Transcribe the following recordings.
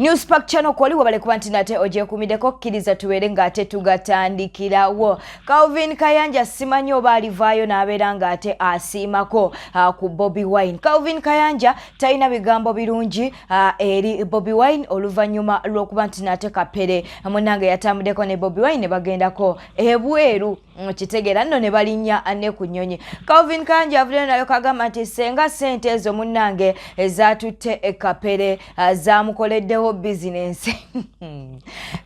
News Park Channel kwoli, wabale kuba nti nate ogyekuumiddeko. Kkiriza tubeere ng'ate tugatandikirawo. Calvin Kayanja simanyi oba alivaayo n'abeera ng'ate asiimako ku Bobi Wine. Calvin Kayanja talina bigambo birungi eri Bobi Wine oluvannyuma lw'okuba nti nate Kapere munnange yatambuddeko ne Bobi Wine ne bagendako ebweru, kitegeera nno, ne balinnya ne ku nnyonyi. Calvin Kayanja avuddeyo nayo kagamba nti senga ssente ezo munnange ezatutte Kapere zamukoleddewo bizinensi.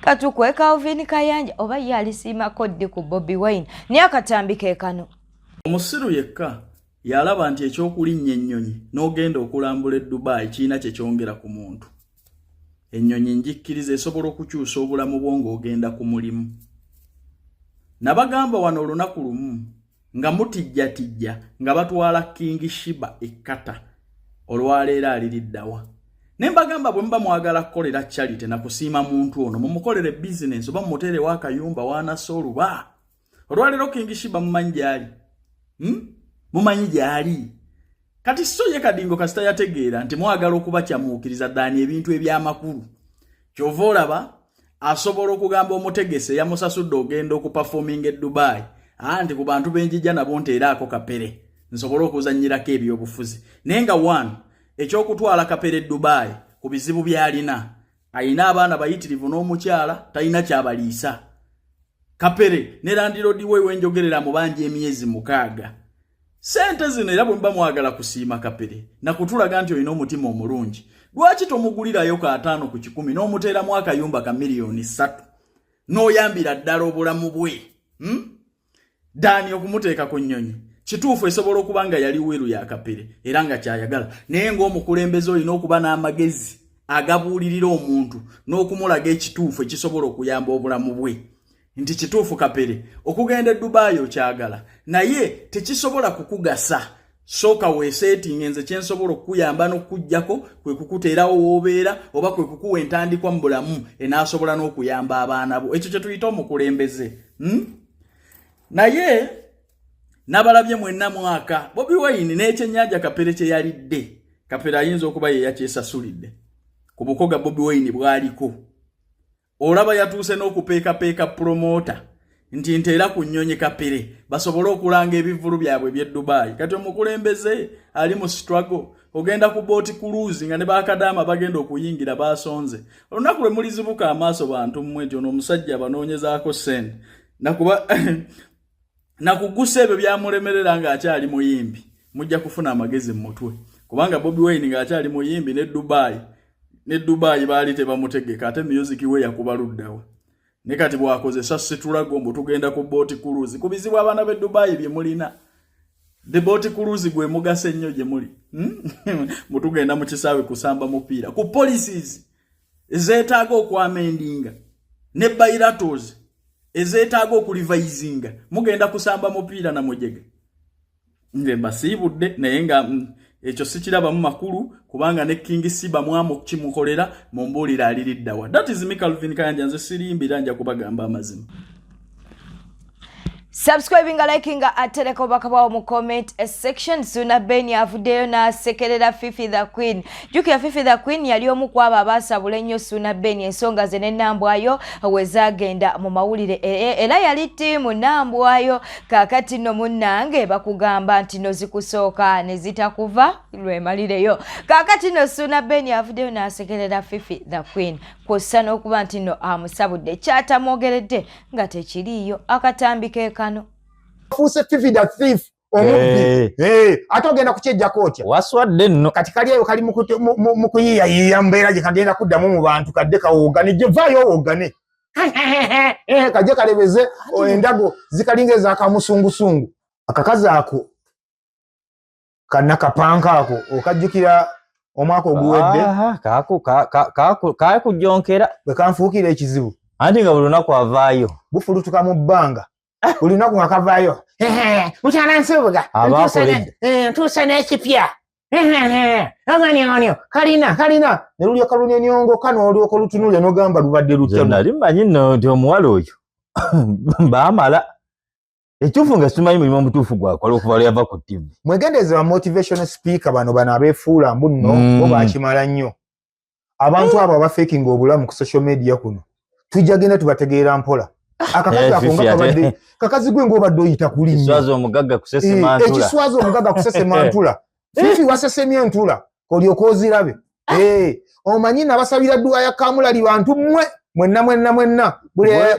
Katukwe Calvin Kayanja oba ye alisiimako ddi ku Bobi Wine, naye akatambi ke kano. Omusiru yekka yalaba nti ekyokulinnya ennyonyi n'ogenda okulambula e Dubai kirina kye kyongera ku muntu. Ennyonyi njikkiriza esobola okukyusa obulamu bwo ng'ogenda ku mulimu. Nabagamba wano olunaku lumu nga mutijjatijja nga batwala King Sheebah e Qatar, olwaleero aliriddawa? Ne mbagamba, bwe muba mwagala kukolera charity nakusiima muntu ono, mumukolere bizinensi oba mumuteerewo akayumba wanasa oluba. Olwaleero King Sheebah mumanyi gyali, Mumanyi gyali kati. So ye Kadingo kasita yategeera nti mwagala okubakyamuukiriza ddaani ebintu ebyamakulu, kyova olaba asobola okugamba omutegese yamusasudde ogenda okuperforminga e Dubai nti ku bantu benjija nabo nteeraako Kapere nsobole okuzannyirako ebyobufuzi. Naye nga one, ekyokutwala Kapere e Dubai ku bizibu by'alina, ayina abaana bayitirivu n'omukyala talina kyabaliisa. Kapere ne landlord we wenjogerera mubanja emyezi 6. Sente zino, era bwe muba mwagala kusiima Kapere nakutulaga nti olina omutima omulungi, lwaki tomugulirayo ka 50% n'omuteeramu akayumba ka miliyoni 3 n'oyambira ddala obulamu bwe, Daani okumuteeka ku nnyonyi, kituufu esobola okuba nga yali wiru ya Kapere era nga kyayagala, naye ng'omukulembeze olina okuba n'amagezi agabuulirira omuntu n'okumulaga ekituufu ekisobola okuyamba obulamu bwe, nti kituufu Kapere okugenda e Dubai okyagala, naye tekisobola kukugasa. Sooka weeseetinga, nze kyensobola okukuyamba n'okukugjako kwe kukuteerawo w'obeera oba kwe kukuwa entandikwa mu bulamu enaasobola n'okuyamba abaana bo. Ekyo kye tuyita omukulembeze, Naye nabalabye mwenna mwaka Bobi Wine n'ekyennyanja Kapere kye yalidde, Kapere ayinza okuba ye yakyesasulidde ku bukoga Bobi Wine bwaliko. Olaba yatuuse n'okupeekapeeka promoter nti nteera ku nnyonyi Kapere basobole okulanga ebivvulu byabwe eby'e Dubai. Kati omukulembeze ali mu struggle, ogenda ku boat cruise nga ne bakadaama bagenda okuyingira basonze. Olunaku lwe mulizibuka amaaso, bantu mmwe, nti ono omusajja banoonyezaako ssente nakuba nakugusa ebyo byamulemerera ng'akyali muyimbi, mujja kufuna amagezi mu mutwe, kubanga Bobi Wine ng'akyali muyimbi ne Dubai baali tebamutegeka, ate music we yakuba luddawa? Ne kati bwakozesa situlago mbu tugenda ku boat cruise, ku bizibu abaana b'e Dubai bye mulina, the boat cruise gwe mugasa ennyo gye muli, Mutugenda mu kisaawe kusamba mupiira ku policies ezeetaaga okwamendinga ne bilaterals ezeetaaga okurevisinga, mugenda kusamba mupiira na mujega. Nze mbasiibudde, naye nga ekyo sikirabamu makulu, kubanga ne King Sheebah mwamu kimukolera. Mumbuulira aliriddawa? That is me, Calvin Kayanja. Nze sirimbira, nja kubagamba amazima. Subscribinga, likinga, atereka obubaka bwawo mu comment section. Suna Ben avuddeyo n'asekerera Fifi the Queen. Jjukira Fifi the Queen yali omu ku abo abaasabula ennyo Suna Ben ensonga ze n'ennambwayo we zaagenda mu mawulire, era yali ttiimu Nambwayo. Kaakati nno munnange bakugamba nti no zikusooka ne zitakuva lwemalireyo. Kaakati nno Suna Ben avuddeyo n'asekerera Fifi the Queen, kw'ossa n'okuba nti nno amusabudde kyatamwogeredde nga tekiriiyo. Akatambi ke kano. Fuuse Fifi the Thief, omubbi. Ate ogenda kukyejjako otya? Waswadde nno. Kati kali eyo kali mu kuyiiyayiiya mbeera gye kagenda kuddamu mu bantu, kadde kawoogane, gye vaayo owoogane, kajje kalebeze endago zikalinga ezakamusungusungu. Akakazi ako kannakapanka ako okajjukira omwaka oguwedde? Kakujonkera. Bwe kanfuukira ekizibu. Anti nga buli lunaku avaayo. Bufulutuka mu bbanga, buli lunaku nga kavaayo, "Mukyala Nsubuga, ntuuse n'ekipya aganionio kalina kalina," ne lulyoka luneniongoka n'olyoka olutunulya n'ogamba lubadde lutya? Nali mmanyi nno nti omuwala oyo baamala ekituufu, nga simanyi mulimu omutuufu gwakola okuva lwe yava ku TV. Mwegendereze ba motivation speaker bano abeefuula mbu nno bo bakimala nnyo. Abantu abo abafekinga obulamu ku social media kuno tujja genda tubategeera mpola. Akakazi ako nga kabadde kakazi gwe ng'obadde oyita kuli nnyo. Ekiswaza omugagga kusesema ntula. Ekiswaza omugagga kusesema ntula. Fifi wasesemye entula olyoka ozirabe. Omanyi nabasabira dduwa ya kamulali bantu mmwe mwenna mwenna mwenna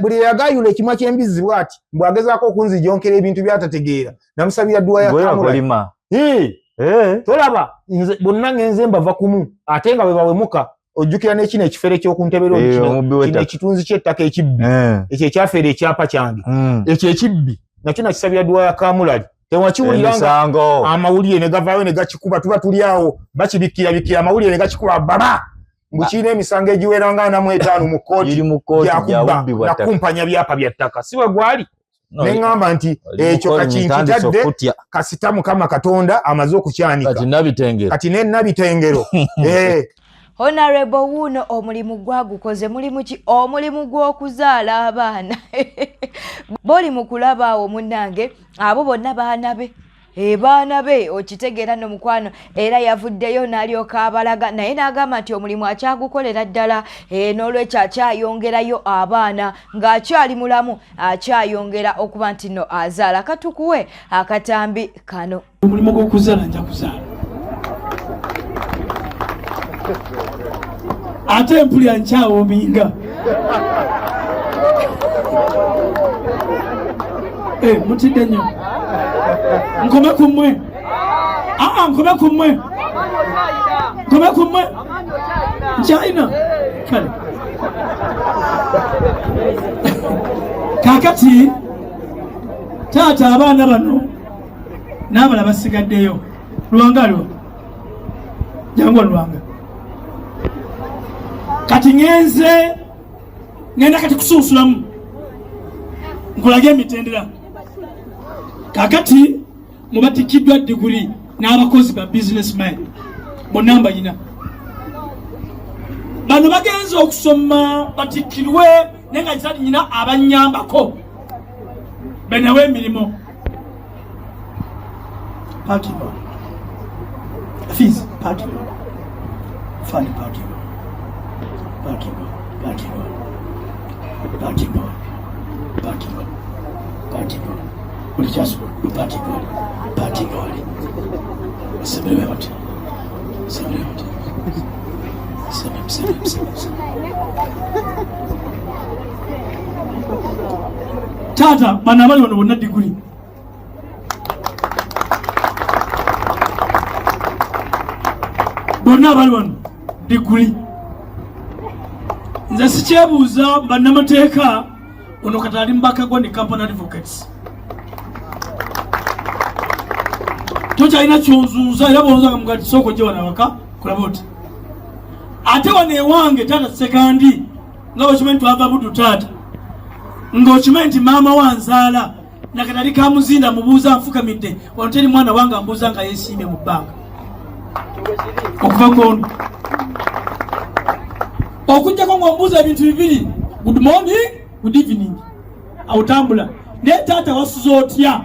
buli eyagayula ekimwa ky'embizzi bw'ati mbw'agezaako okunzijonkera ebintu by'atategeera namusabira dduwa ya kamulali. Tolaba nze bonna ngenze mbava kumu ate nga bwe bawemuka ojjukira n'ekino ekifere ky'okuntebera kino ekitunzi ky'ettaka ekibbi ekyo ekyafeera ekyapa kyange ekyo ekibbi nakyo nakisabira dduwa ya kamulali. Tewakiwulira nga amawulire ne gavaayo ne gakikuba, tuba tuli awo bakibikkirabikira amawulire ne gakikuba baba mbu kirina emisango egiwera nga 45 mu kkooti gyakubba nakumpanya byapa bya ttaka, si bwe gwali? Ne ŋŋamba nti ekyo kakinkitadde kasita Mukama Katonda amaze okukyanika kati ne Nabitengero. Honorable wuno omulimu gwagukoze mulimu ki? Omulimu gw'okuzaala abaana. Boli mu kulaba awo munnange abo bonna baana be. Baana be okitegeera nno mukwano, era yavuddeyo n'alyoka abalaga naye n'agamba nti omulimu akyagukolera ddala, n'olwekyo akyayongerayo abaana ng'akyali mulamu, akyayongera okuba nti nno azaala. Katukuwe akatambi kano. Omulimu gw'okuzaala nja kuzaala, ate mpulira nkyawoominga. Mutidde nnyo. Nkome ku mmwe. Nkome ku mmwe. Nkome ku mmwe. Nkyalina. Kale. Kaakati taata abaana bano n'abala basigaddeyo. Lwanga aliwa? Jangu Lwanga. Kati ngenda kati kusunsulamu nkulage emitendera. Kakati mubatikiddwa diguri n'abakozi ba businessman bonna mbayina. Bano bagenze okusoma batikkirwe naye nga kisali nyina abanyambako benawe emirimu. Parking fees, parking fund, parking parking parking parking parking parking buli kyasobola parking parking semere bati semere bati semere semere semere. Taata bano abali wano bonna diguri. Bonna abali wano diguri. Nze sikyebuuza bannamateeka ono kati ali mubaka gwa ne company advocates. Tokyalina kyonzunza era bw'onzanga mugati sooka ojje wano awaka kulaba oti. Ate wano ewange taata Ssekandi nga bw'okimanyi twava Buddu taata, ng'okimanyi nti maama wanzaala nakatali ka muzinda mubuuza nfukamidde wano teri mwana wange ambuuza nga yeesiimye mu bbanga okuva kono okujjako ng'ombuuza ebintu bibiri, good morning, good evening, awotambula naye taata wasuze otya,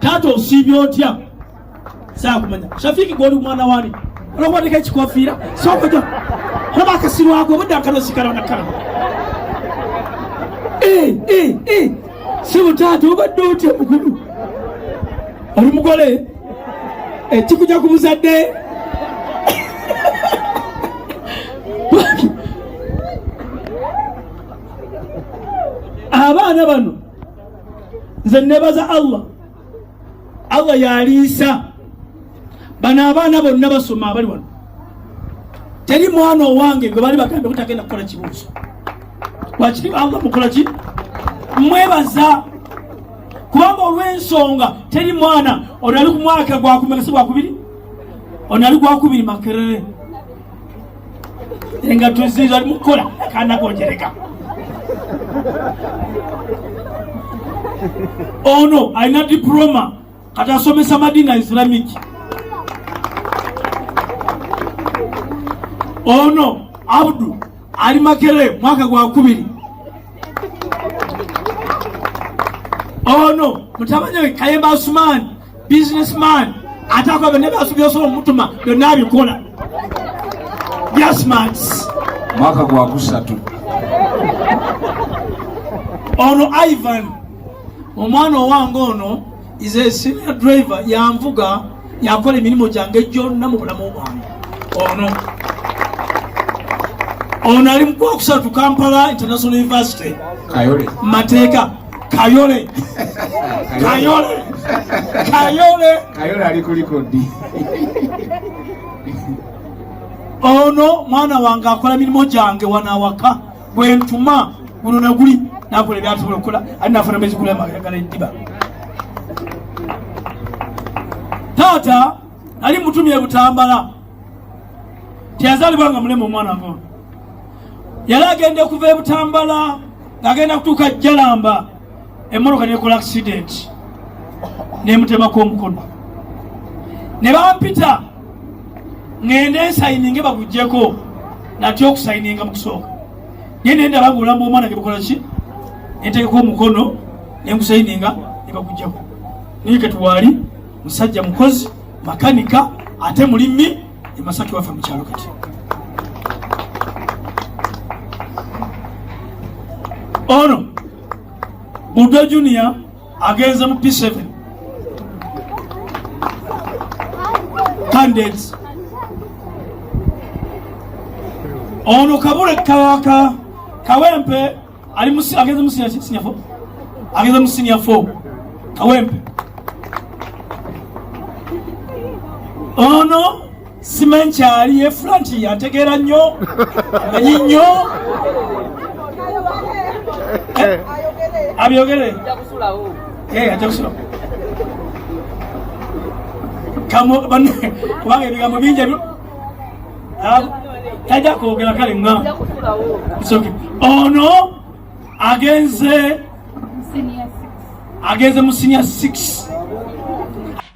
taata osiibye otya, saakumanya. Shafiki gw'oli mwana wani olwokubateka ekikofiira sookojo olaba akasirwako obudde akalosikalaonakala sibu taata obadde otya mukulu, oli mugole ekikuja ku buzadde. Abaana bano nze nebaza Allah, Allah yaliisa bano abaana bonna basoma abali wano. Teri mwana owange gwe bali bagambye kutagenda kukola kibuuzo. Lwakiri Allah mukola ki? Mwebaza kubanga olw'ensonga teri mwana ono ali ku mwaka gwakumeka si gwakubiri, ono ali gwakubiri Makerere nga tuzizo ali mukukola kanagonjereka. Ono alina diploma kati asomesa Madina Islamic. Ono Abdu ali Makerere mwaka gwa kubiri. Ono mutabani we Kayemba Asumani businessman ate akola byonna byasuubira osobola omutuma byonna abikola. Byasmats mwaka gwa kusatu. Ono Ivan omwana owange ono is a senior driver, yanvuga yakola emirimu gyange gyonna mu bulamu bwange. Ono ali mu gwakusatu Kampala International University. Kayole. Mateeka. Kayole. Kayole. Kayole. Kayole ali kuliko ddi. Ono mwana wange akola mirimu gyange wano awaka bwe ntuma guno naguli nakola ebyasobola okukola ali nafuna mezi gula amagala eddiba. Taata ali mutumye Butambala teyazaalibwa nga mulema omwana wange ono. Yali agenda okuva e Butambala ng'agenda kutuuka Jalamba emmotoka nekola accident nemutemako omukono ne bampita ngende nsayininge baguggyeko natya okusayininga mu kusooka naye naye ndaba ng'olamba omwana ge bukola ki nentegeko omukono nengusayininga ne baguggyako naye kati waali musajja mukozi makanika ate mulimi e Masaka waffe mu kyalo kati. Ono Budo Junior agenze mu P7 candidates. Ono Kabule Kawaka Kawempe ali agenze mu senior 4, agenze mu senior 4 Kawempe. Ono simankyali yefula nti yategeera nnyo amanyi nnyo abyogere ajja kusulawo kubanga ebigambo bingi tajja kwogera kale nga ono agenze mu senior 6.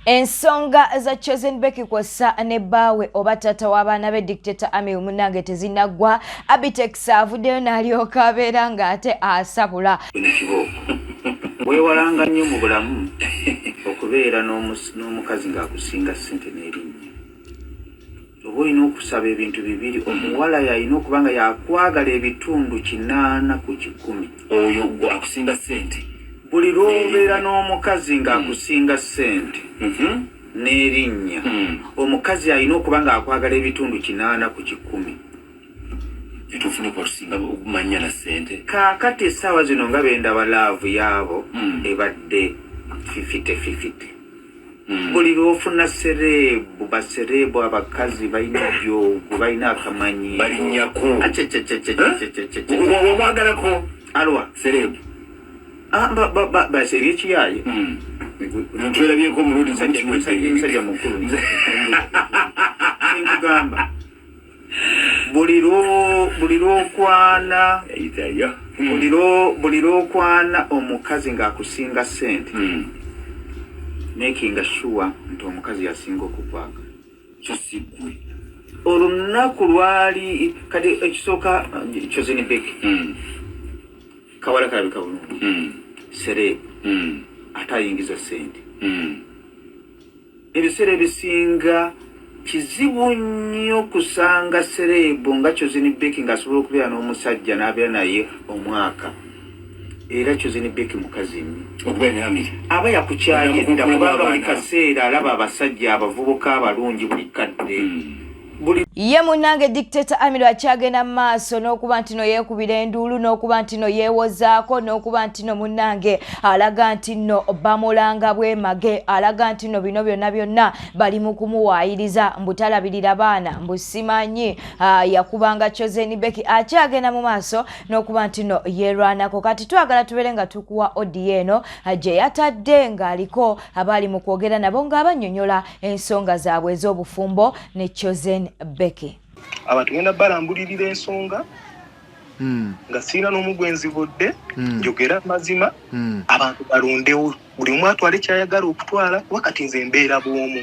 Ensonga za Chosen Becky kwossa ne bbaawe oba taata w'abaana be Dictator Amir munnange tezinaggwa. Abitex avuddeyo n'alyoka abeera ng'ate asabula. Weewalanga nnyo mu bulamu okubeera n'omukazi ng'akusinga ssente n'erinnya. Oba olina okusaba ebintu bibiri, omuwala yalina okuba nga yakwagala ebitundu 8 ku 100. Oyo gwe akusinga ssente. Buli lw'obeera n'omukazi ng'akusinga ssente n'erinnya, omukazi alina okuba ng'akwagala ebitundu 8 ku 100. Etufune kwatusinga okumanya na ssente. Kaakati essaawa zino nga bendaba laavu yaabo ebadde 50-50. Buli lw'ofuna sereebu, basereebu abakazi balina ebyogo, balina akamanyiiro. Balinnyako. Omwagalako. Alwa. Sereebu. Basi ebyekiyaye. Ntwerabyeko omulundi musajja mukulu. Nkugamba. Buli lw'okwana omukazi ng'akusinga ssente. Making sure nti omukazi yasinga okukwagala. So si ggwe. Olunaku lwali kati ekisooka Chosen Becky. Kawala kalabika bulungi. Sereebu. Ate ayingiza ssente. Ebiseera ebisinga kizibu nnyo kusanga sereebu nga Chosen Becky ng'asobola okubeera n'omusajja n'abeera naye omwaka. Era Chosen Becky mukazi nnyo. Aba yakukyaye dda kubanga buli kaseera alaba abasajja abavubuka abalungi buli kadde. Ye munnange Dictator Amir akyagenda mu maaso n'okuba nti no yeekubira enduulu n'okuba nti no yeewozaako n'okuba nti no munnange alaga nti no bamulanga bwemage, alaga nti no bino byonna byonna bali mu kumuwaayiriza mbu talabirira baana mbu simanyi yakubanga Chosen Becky. Akyagenda mu maaso n'okuba nti no yeerwanako. Kati twagala tubeere nga tukuwa audio eno gye yatadde ng'aliko abaali mu kwogera nabo ng'abannyonnyola ensonga zaabwe ez'obufumbo ne Chosen Becky. Abantu ngenda balambulirira ensonga nga sirina n'omugwenzi budde, njogera amazima, abantu balondewo buli omu atwale ky'ayagala okutwala, wakati nze mbeera bw'omu.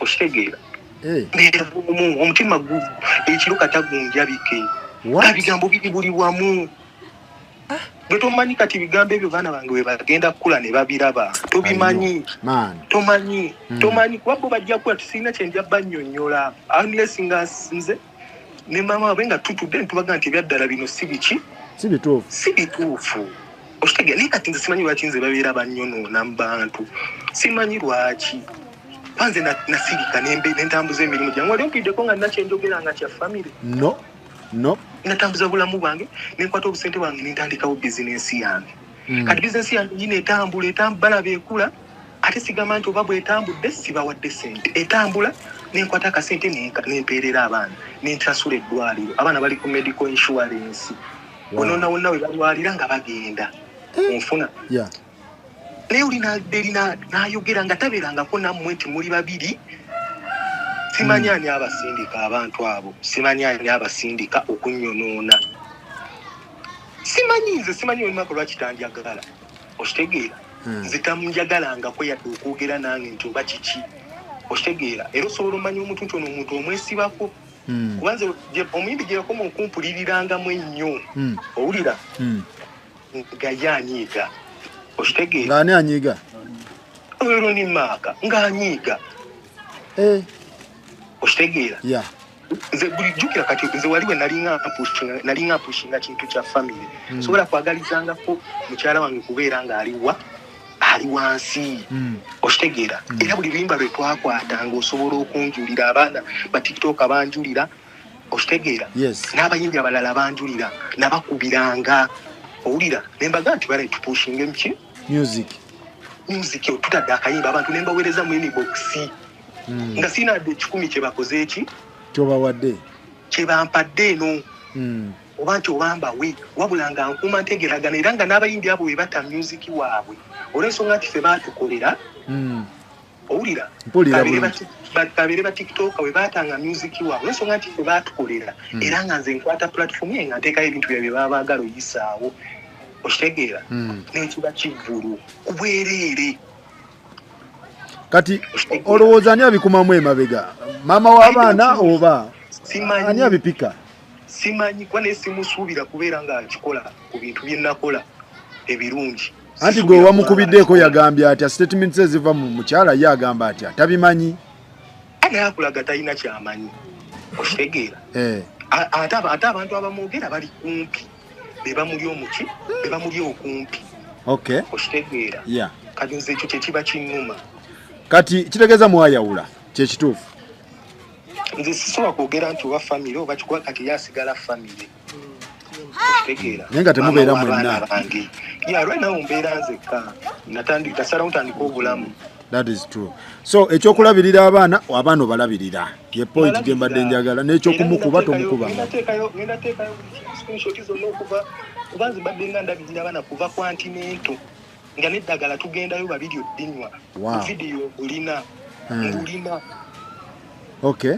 Okitegeera? Mbeera bw'omu, omutima ekiro katagunjabike. Ebigambo biri buli wamu. Bwe tomanyi kati ebigambo ebyo baana bange bwe bagenda kukula ne babiraba. Tobimanyi. Tomanyi. Tomanyi kuba bo bajja kukula tisirina kye nja bannyonnyola. Unless nga nze Ne maama waabwe nga tutudde netubaga nti ebyaddala bino si biki, si bituufu, si bituufu, okitegeera? Naye kati nze simanyi lwaki nze babeera bannyonoona mu bantu, simanyi lwaki. Kuba nze nasirika nentambuza emirimu gyange. Wali ompiddeko nga nina kyenjogera nga kya famire? No, no. Natambuza bulamu bwange, nenkwata obusente bwange, nentandikawo bizinensi yange. Kati bizinensi yange yino etambula, balaba ekula, ate sigamba nti oba bwetambudde sibawadde sente. Etambula, nenkwata akasente nempeerera abaana, nensasula eddwaliro. Abaana bali ku medical insurance. Wonna wonna we balwalira nga bagenda, onfuna? Yeah. Naye oli nadda eri n'ayogera nga tabeerangako nammwe nti muli babiri. Simanyi ani abasindika abantu abo, simanyi ani abasindika okunnyonoona, simanyi. Nze simanyi olunaku lwaki tanjagala, okitegeera? Nze tamunjagalangako yadde okwogera nange nti oba kiki, okitegeera? Era osobola omanya omuntu nti ono omuntu omwesibako, kuba nze omuyimbi gye yakoma okumpulirirangamu ennyo, owulira, nga ye anyiiga, okitegeera? Ng'ani anyiiga? Ronnie Mark ng'anyiiga. Okitegeera? Yeah. Nze bulijjukira kati nze wali we nalinga mpushinga kintu kya famire. Sobola kwagalizangako mukyala wange kubeera ng'aliwa ali wansi, okitegeera? Era buli luyimba lwe twakwatanga osobola okunjulira, abaana ba TikTok banjulira, okitegeera? Yes. N'abayimbi abalala banjulira, nabakubiranga, owulira, nembaga nti bale tupushinge mki? Music. Music. Tutadde akayimba, abantu nembaweereza mu inbox nga siinadde 100 kyebakoze eki? Kyobawadde. Kyebampadde eno, oba nti obambawe, wabula nga nkuuma ntegeragana. Era nga n'abayimbi abo bwe bata music waabwe olw'ensonga nti ffe baatukolera, owulira? Mpulira Kabeere bulungi. Kabeere ba TikTok bwe baatanga music waabwe olw'ensonga nti ffe baatukolera, era nga nze nkwata platform ye nga nteekayo ebintu byabwe bye baba baagala oyisaawo, okitegeera? N'ekiba kivvulu ku bwereere. Kati olowooza ani abikumamu emabega, maama w'abaana oba Simanyi. ani abipika? Simanyi, kuba naye simusuubira kubeera ng'akikola ku bintu bye nakola ebirungi. Anti gwe wamukubiddeeko, yagambye atya? Statements eziva mu mukyala, ye agamba atya? Tabimanyi? Naye akulaga talina kyamanyi, okitegeera? Eh. Ate abantu abamwogera bali kumpi, be bamuli omuki, be bamuli okumpi. Okitegeera? Yeah. Kati nze ekyo kyekiba kinnuma. Kati kitegeeza mwayawula, kyekituufu? Nze sisobola kwogera nti oba famire oba kikuba, kati ye asigala famire, okitegeera? Naye nga temubeera Maama w'abaana mwenna. bange. Ya, right now mbeera nzekka. Natandika, nasalawo ntandika obulamu. That is true. So ekyokulabirira abaana, abaana obalabirira, ye point gye mbadde njagala. N'ekyokumukuba, tomukuba? Ngenda teekayo screenshot zonna okuva, kuba nze mbadde nga ndabirira abaana kuva ku antenatal, nga n'eddagala tugendayo babiri oddinywa. Vidiyo ngulina. Ngulina. Okay,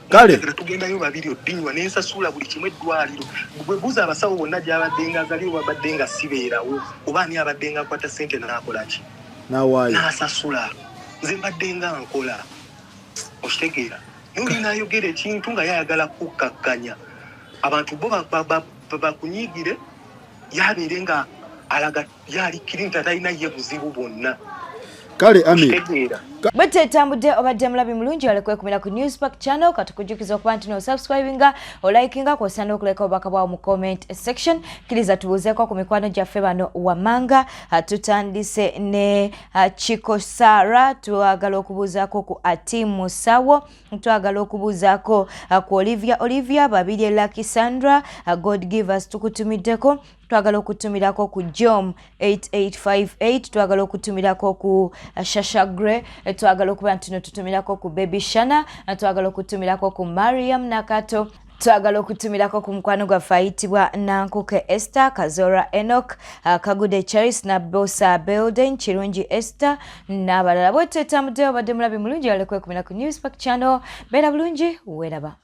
kale. Eddagala tugendayo babiri oddinywa, nensasula buli kimu eddwaliro. Bwe buuza abasawo bonna gyabadde nga azali, oba badde nga sibeerawo, oba ani abadde nga akwata ssente n'akola ki? Nawaayo. N'asasula. Nze mbadde nga nkola, okitegeera? Naye oli n'ayogera ekintu nga yayagala kukkakkanya abantu bo bakunyiigire, yabeere nga alaga yali kirinta talina ye buzibu bwonna. Kale Ami. Okitegeera? Bwe tetambudde, obadde mulabi mulungi, wale kwekumira ku Newspark channel. Katukujjukiza okuba nti nosubscribinga, olikinga, kwosa n'okuleka obubaka bwawo mu comment section. Kkiriza tubuuzeeko ku mikwano gyaffe bano wammanga. Tutandise ne Chiko Sara. Twagala okubuuzaako ku Ati Musawo, twagala okubuuzaako ku Olivia, Olivia Babirye, Lucky Sandra, God Givers tukutumiddeko. Twagala okutumirako ku Jom 8858, twagala okutumirako ku Shasha Gre, twagala okuba nti no tutumirako ku Baby Shana, twagala okutumirako ku Mariam Nakato, twagala okutumirako ku mukwano gwaffe ayitibwa Nankuke Esther, Kazora Enoch, Kagude Charis, Nabosa Belden, Kirungi Esther n'abalala. Bwe tetambudde, obadde mulabi mulungi, wale kwekumira ku Newspark channel. Beera bulungi, weeraba.